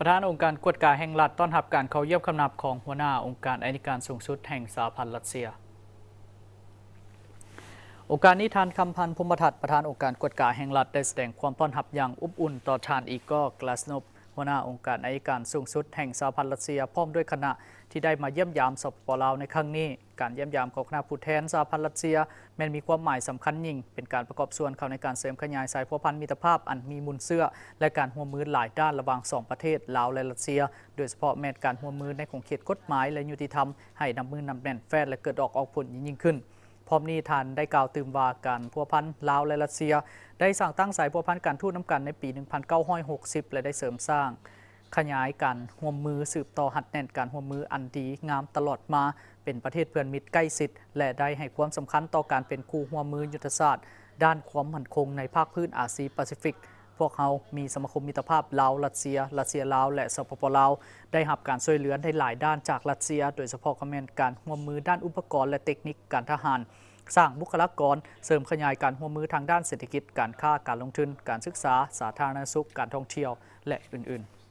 ປະທານອົງການກວດກາແຫ່ງລັດ ຕ້ອນຮັບການເຂົ້າຢ້ຽມຄຳນັບຂອງຫົວໜ້າອົງການໄອຍະການສູງສຸດແຫ່ງສະຫະພັນຣັດເຊຍ. ໂອກາດນີ້ ທ່ານ ຄຳພັນ ພົມມະທັດ ປະທານອົງການກວດກາແຫ່ງລັດ ໄດ້ສະແດງຄວາມຕ້ອນຮັບຢ່າງອົບອຸ່ນຕໍ່ທ່ານ ອີກອ ກຣາສໂນບ ຫົວໜ້າອົງການໄອຍະການສູງສຸດແຫ່ງສະຫະພັນຣັດເຊຍ ພ້ອມດ້ວຍຄະນະທີ່ໄດ້ມາຢ້ຽມຢາມ ສປປ ລາວ ໃນຄັ້ງນີ້. ການຢ້ຽມຢາມຂອງຄະນະຜູ້ແທນສະຫະພັນຣັດເຊຍ ແມ່ນມີຄວາມໝາຍສຳຄັນຍິ່ງ ເປັນການປະກອບສ່ວນເຂົ້າໃນການເສີມຂະຫຍາຍສາຍພົວພັນມິດຕະພາບອັນມີມູນເຊື້ອ ແລະ ການຮ່ວມມືຫຼາຍດ້ານລະຫວ່າງສອງປະເທດ ລາວ ແລະ ຣັດເຊຍ, ໂດຍສະເພາະແມ່ນການຮ່ວມມືໃນຂົງເຂດກົດໝາຍ ແລະ ຍຸຕິທຳ ໃຫ້ນັບມື້ນັບແໜ້ນແຟ້ນ ແລະ ເກີດອອກອອກຜົນຍິ່ງຂຶ້ນ. ພ້ອມນີ້ທ່ານໄດ້ກ່າວຕື່ມວ່າ ການພົວພັນລາວ ແລະ ຣັດເຊຍ ໄດ້ສ້າງຕັ້ງສາຍພົວພັນການທູດນຳກັນໃນປີໜຶ່ງພັນເກົ້າຮ້ອຍຫົກສິບ ແລະ ໄດ້ເສີມສ້າງ ຂະຫຍາຍການຮ່ວມມື ສືບຕໍ່ຮັດແໜ້ນການຮ່ວມມືອັນດີງາມຕະຫຼອດມາ ເປັນປະເທດເພື່ອນມິດໃກ້ຊິດ ແລະ ໄດ້ໃຫ້ຄວາມສຳຄັນຕໍ່ການເປັນຄູ່ຮ່ວມມືຍຸດທະສາດດ້ານຄວາມໝັ້ນຄົງໃນພາກພື້ນອາຊີປາຊີຟິກ. ພວກເຮົາມີສະມາຄົມມິດຕະພາບລາວ-ຣັດເຊຍ, ຣັດເຊຍ-ລາວ ແລະ ສປປ ລາວ ໄດ້ຮັບການຊ່ວຍເຫຼືອໃນຫຼາຍດ້ານຈາກຣັດເຊຍ, ໂດຍສະເພາະກໍແມ່ນການຮ່ວມມືດ້ານອຸປະກອນ ແລະ ເຕັກນິກການທະຫານ, ສ້າງບຸກຄະລາກອນ, ເສີມຂະຫຍາຍການຮ່ວມມືທາງດ້ານເສດຖະກິດ, ການຄ້າ, ການລົງທຶນ, ການສຶກສາ, ສາທາລະນະສຸກ, ການທ່ອງທ່ຽວ ແລະ ອື່ນໆ.